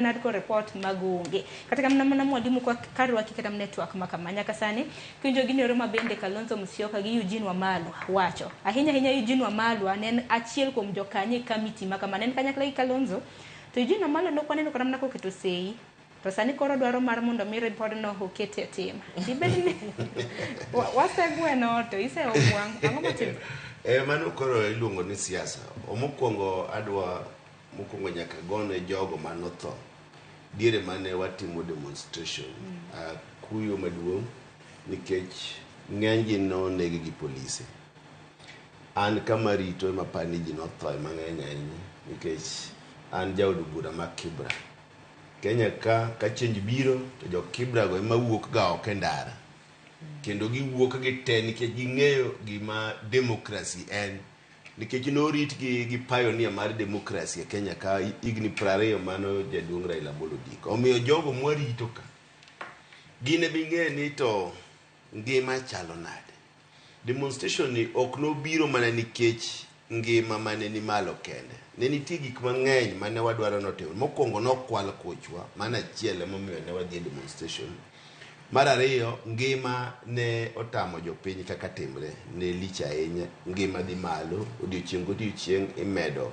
NADCO report magonge. Kata kamano mana mwalimu kwa karwaki kata network makama nyaka sani kiwinjo gini oro mabende Kalonzo Musyoka gi Eugene Wamalwa wacho. Ahinya ahinya Eugene Wamalwa ne en achiel kuom jokanyo e kamiti makama ne en kanyakla gi Kalonzo to Eugene Wamalwa ne ok waneno kata mana koketo sei. To sani koro dwaro mar mondo mi ripodno oket e tim. Dibed ni wasegweno to iseogwang' ang'o matimore? Eh, mano koro iluongo ni siasa. Mokwongo adwa mokwongo nyaka gone jogo manotho diere mane watimo demonstration kuyo maduong' nikech ng'eny gi noneg gi polise. An kama rito ema aparo ni ji nothoe mang'eny ahinya nikech an jaod bura ma Kibra. Kenya ka ka change biro to jo Kibra go ema wuok ga oko e ndara. Kendo giwuok gite nikech ging'eyo gima democracy en. Nikech norit gi, gi pioneer mar democracy e Kenya ka higni 20 mano jaduong' Raila Amolo Odinga. Omiyo jogo mwarito ka, gin ema ing'e ni to ngima chalo nade. Demonstration ni ok nobiro mana nikech ngima mane ni malo kende. Ne nitie gik mang'eny mane wadwaro notimre. Mokwongo nokwal kochwa, mano achiel emomiyo ne wadhi e demonstration. Mar ariyo, ngima ne otamo jopiny kaka timre, ne lich ahinya, ngima dhi malo, odiochieng' godiochieng' imedo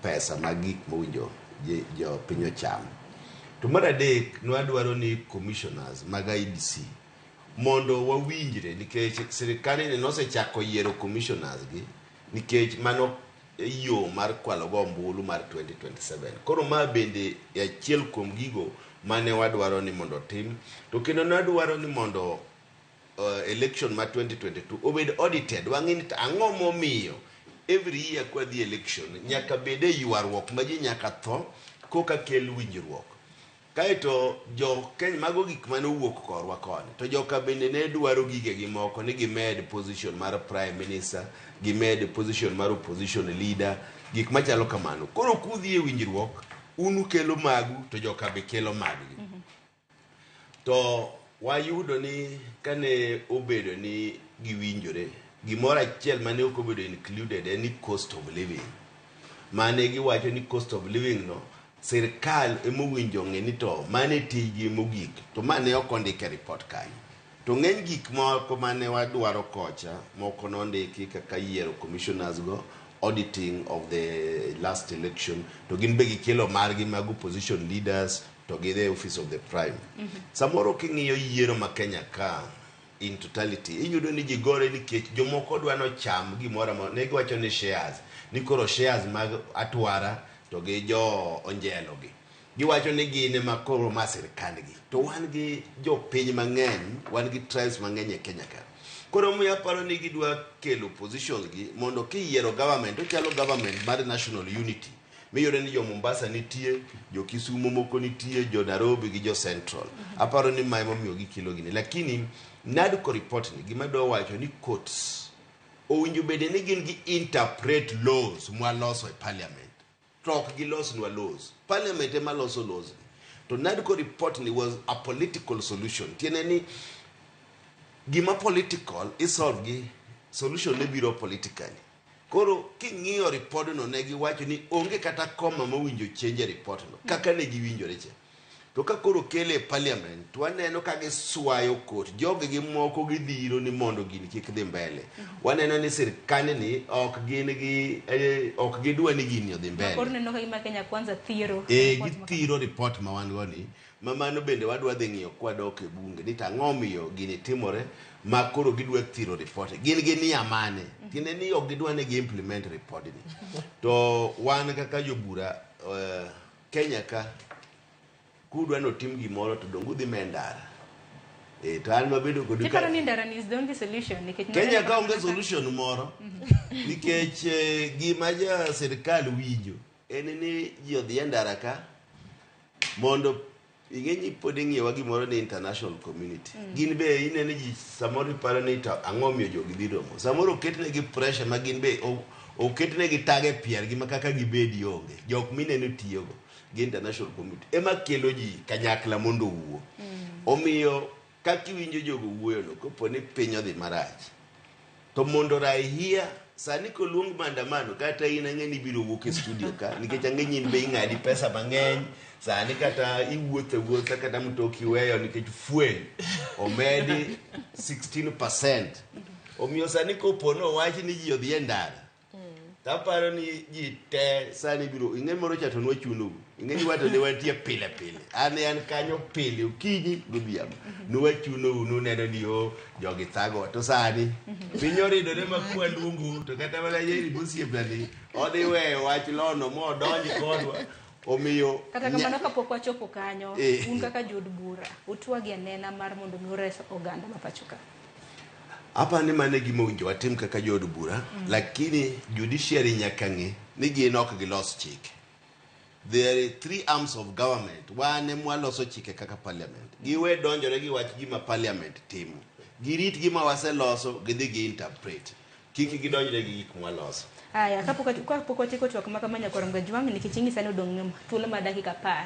pesa mag gik mowinjo jopiny ocham. To mar adek, nwadwaro ni commissioners mag IEBC mondo wawinjre nikech sirkandni nosechako yiero commissioners gi nikech mano yo mar kwalo go ombulu mar 2027. Koro ma bende e achiel kuom gigo mane wadwaro ni mondo otim. To kendo ne wadwaro ni mondo election ma 2022 obed audited. Wang'e ni to ang'o momiyo every year kwadhi election nyaka bed e ywaruok ma ji nyaka tho koka kel winjruok. Kaeto jo Kenya mago gik mane owuok korwa koni to joka bende ne dwaro gigegi moko ni gimed position mar prime minister, gimed position mar opposition leader, gik machalo kamano. Koro kudhi e winjruok, un ukelo magu to joka be kelo maggi. To wayudo ni kane obedo ni giwinjore, gimoro achiel mane ok obedo included en ni cost of living. Mane giwacho ni cost of living no sirkal emowinjo ng'e ni to mane tijgi mogik to ma ne ok ondik e report kanyo. To ng'eny gik moko mane wadwaro kocha moko nondiki kaka yiero commissioners go, auditing of the last election to gin be gikelo margi mag opposition leaders to gi the office of the prime. Samoro king'iyo yiero ma Kenya ka in totality iyudo ni ji gore nikech jomoko dwa nocham gimoro amora ne giwacho ni shares ni koro shares mag atwara to gi jo onjelo gi giwacho ni gin ema koro ma sirkandgi to wan gi jopiny mang'eny wan gi tribes mang'eny e Kenya ka koro omiyo aparo ni gidwa kelo positions gi mondo kiyiero government ochalo government mar national unity miyudo ni jo Mombasa nitie, jo Kisumu moko nitie, jo Nairobi gi jo Central. Aparo ni ma emomiyo gikelo gini. Lakini NADCO report ni gima dwa wacho ni courts owinjo bede ni gin gi interpret laws mwaloso e parliament to ok gilosnwa laws. Parliament ema loso laws gi. To NADCO report ni was a political solution. Tiende ni gima political isolve gi solution ne biro politically. Koro king'iyo ripodno ne giwacho ni onge kata koma mowinjo change e ripodno kaka ne giwinjore cha. To ka koro kele e parliament to waneno ka giswayo court jogi gi moko gidhiro ni mondo gini kik dhi mbele. Waneno ni sirkandni ok gin gi ok gidwa ni gini odhi mbele. Koro neno ka gima Kenya Kwanza thiro. Eh, githiro report ma wan go ni ma mano bende wadwa dhi ng'iyo kwadok e bunge ni to ang'o omiyo gini timore ma koro gidwa thiro report gin gi nia mane tiende ni ok gidwa ni gi implement report ni to wan kaka jobura Kenya ka kudwa notim gimoro to donge udhi me ndara to an mabedo kodu ka Tiparo ni ndara ni is the only solution nikech Kenya ka onge solution moro nikech gima ja sirkal winjo en ni ji odhi e ndara ka mondo ing'e ni pod ing'iyowa gimoro ni international community gin be ineno ji samoro iparo ni to ang'o omiyo jogi dhi romo samoro oketnegi pressure ma gin be oketnegi tag e piergi ma kaka gibedi onge jok mineno tiyogo gi international community ema kelo ji kanyakla mondo owuo omiyo kaka iwinjo jogo wuoyono kopo ni piny odhi marach to mondo raia sani koluong maandamano kata in ang'e ni ibiro wuok e studio ka nikech ang'e ni in be ing'adi pesa mang'eny Sani kata iwuotho awuotha kata mtoki iweyo nikech fuel omedi 16%. Omiyo sani kopo ni owach ni ji odhi e ndara, taparo ni ji te sani biro ing'e moro cha to nwachunou. Ing'e ni wato ne wantie pile pile. An an kanyo pile okinyi godhiambo. Nwachunou nuneno ni o jogi thagowa. To sani piny oridore ma kwaluongou to kata mana Jerry mosiepna ni odhi weyo wach lono modonj kodwa. Omiyo Kata kamano kapok wachopo kanyo, un kaka jood bura, utwagi anena mar mondo mi ures oganda ma pacho ka. Apani mano e gima owinjo watim kaka jood bura, lakini judiciary nyaka ng'e ni gin ok gilos chike. There are three arms of government. Wan ema waloso chike kaka parliament. Giwe donjore gi wach gima parliament timo. Girit gima waseloso, gidhi gi interpret. Kik gidonjre gi gik mwaloso. Aya, kapok watieko twak ma kama nyakwar Mgajwang', nikech ing'isa ni odong' thuolo mar dakika 10.